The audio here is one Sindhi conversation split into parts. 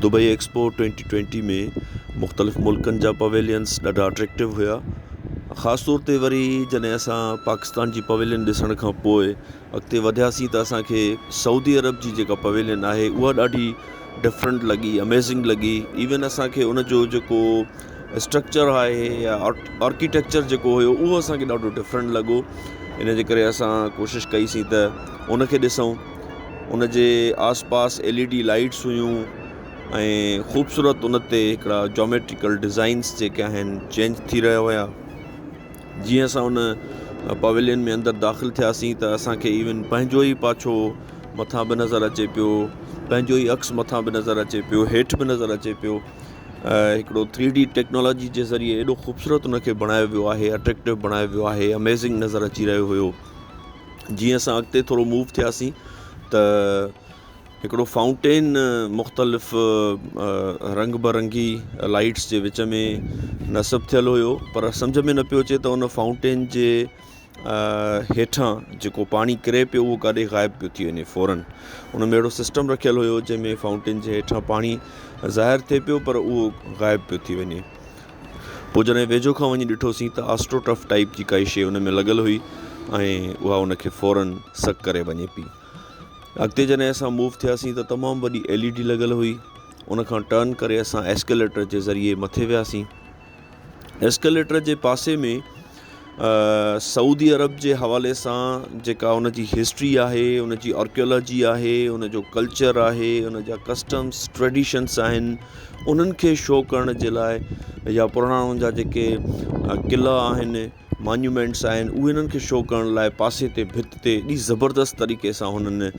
دبئي ايڪسپو ٽوئنٽي ٽوئنٽي ۾ مختلف ملڪن جا پويلينس ڏاڍا اٽريڪٽو هيا. خاص طور تي وري جڏهن اسان پاڪستان جي پويلين ڏسڻ کان پوء اڳتي وڌياسين ته اسان کي سعودي عرب جي جيڪا پويلين آهي اها ڏاڍي ڊفرنٽ لڳي، اميزنگ لڳي. ايون اسان کي ان جو جيڪو اسٽرڪچر آهي يا آرڪيٽيڪچر جيڪو هيو اهو اسان کي ڏاڍو ڊفرنٽ لڳو. ان جي ڪري اسان ڪوشش ڪئيسين ته ان کي ڏسون. ان جي آس پاس ايل اي ڊي لائيٽس هيون ۽ خوبصورت ان تي هڪڙا جاميٽريڪل ڊزائنس جيڪي آهن چينج ٿي رهيا هيا. جيئن اسان ان پويلين ۾ اندر داخل ٿياسين ته اسان کي ايون پنهنجو ئي پاڇو مٿان به نظر اچي پيو، پنهنجو ئي عڪس مٿان به نظر اچي پيو، هيٺ به نظر اچي پيو. هڪڙو ٿري ڊي ٽيڪنالاجي جي ذريعي ايڏو خوبصورت ان کي بڻايو ويو آهي، اٽريڪٽو بڻايو ويو آهي، اميزنگ نظر اچي رهيو هيو. جيئن اسان اڳتي ٿورو موو ٿياسين ته هڪڙو فائونٽين مختلف رنگ برنگي لائيٽس جي وچ ۾ نصب ٿيل هيو پر سمجهه ۾ نه پيو اچي ته ان فائونٽين جي هيٺان جيڪو پاڻي ڪري پيو اهو ڪاڏي غائب پيو ٿي وڃي فورن ان ۾ اهڙو سسٽم رکيل هيو جنهن ۾ فائونٽين جي هيٺان پاڻي ظاهر ٿئي پيو پر اهو غائب پيو ٿي وڃي. پوء جڏهن ويجهو کان وڃي ڏٺوسين ته آسٽروٽرف ٽائيپ جي ڪائي شيء ان ۾ لڳل هئي ۽ اها ان کي فورن سڪ ڪري وڃي پئي. اڳتي جڏهن اسان موو ٿياسين ته تمام وڏي ايل اي ڊي لڳل هئي. ان کان ٽرن ڪري اسان ايسڪيليٽر جي ذريعي مٿي وياسين. ايسڪيليٽر جي پاسي ۾ سعودي عرب جي حوالي سان جيڪا ان جي هسٽري آهي، ان جي آرڪيالاجي آهي، ان جو ڪلچر آهي، ان جا ڪسٽمس ٽريڊيشنس آهن، انهن کي شو ڪرڻ جي لاء يا پراڻا ان جا جيڪي قلعا آهن، مانيومينٽس آهن، اهي انهن کي شو ڪرڻ لاء پاسي تي ڀت تي ايڏي زبردست طريقي سان هنن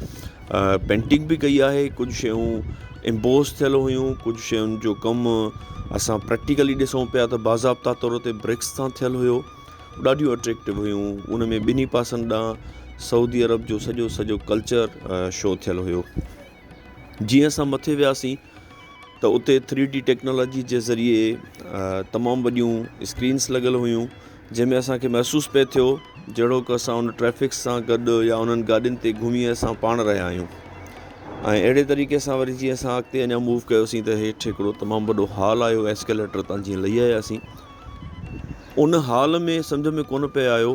پينٽنگ به ڪئي آهي، ڪجهه شيون امبوز ٿيل هيون، ڪجهه شين جو ڪم اسان پريڪٽيڪلي ڏسون پيا ته باضابطا طور تي برڪس سان ٿيل هيو، ڏاڍيون اٽريڪٽو هيون، ان ۾ ٻنهي پاسن ڏانهن سعودي عرب جو سڄو سڄو ڪلچر شو ٿيل هيو. جيئن اسان مٿي وياسين ته اتي ٿري ڊي ٽيڪنالاجي جي ذريعي تمام وڏيون اسڪرينس لڳل هيون، جنهن ۾ اسان کي محسوس پئي ٿيو جهڙوڪ اسان ان ٽريفڪ سان گڏ يا انهن گاڏين تي گهمي اسان پاڻ رهيا آهيون ۽ اهڙي طريقي سان وري جيئن اسان اڳتي اڃا موو ڪيوسين ته هيٺ هڪڙو تمام وڏو هال آيو ايسڪيليٽر تان جيئن لهي آياسين ان هال ۾ سمجهه ۾ ڪونه پئي آيو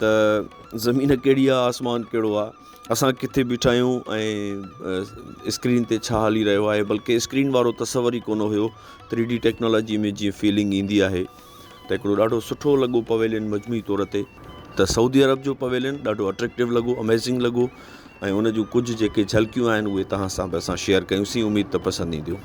ته زمين ڪهڙي آهي آسمان ڪهڙو آهي اسان ڪٿي بيٺا آهيون ۽ اسڪرين تي ڇا هلي رهيو آهي بلڪه اسڪرين وارو تصور ئي ڪونه هيو ٿري ڊي ٽيڪنالاجي ۾ جيئن فيلنگ ايندي آهي ته هڪڙو ڏاڍو سٺو لڳو پويلين مجموعي طور تي ته سعودي عرب جو پويلين ڏاڍو اٽريڪٽو لڳو اميزنگ لڳو ۽ ان جون ڪجهه جيڪي جهلڪيون آهن اهي توهان سان به اسان شيئر ڪيون سين اميد ته پسند اينديون.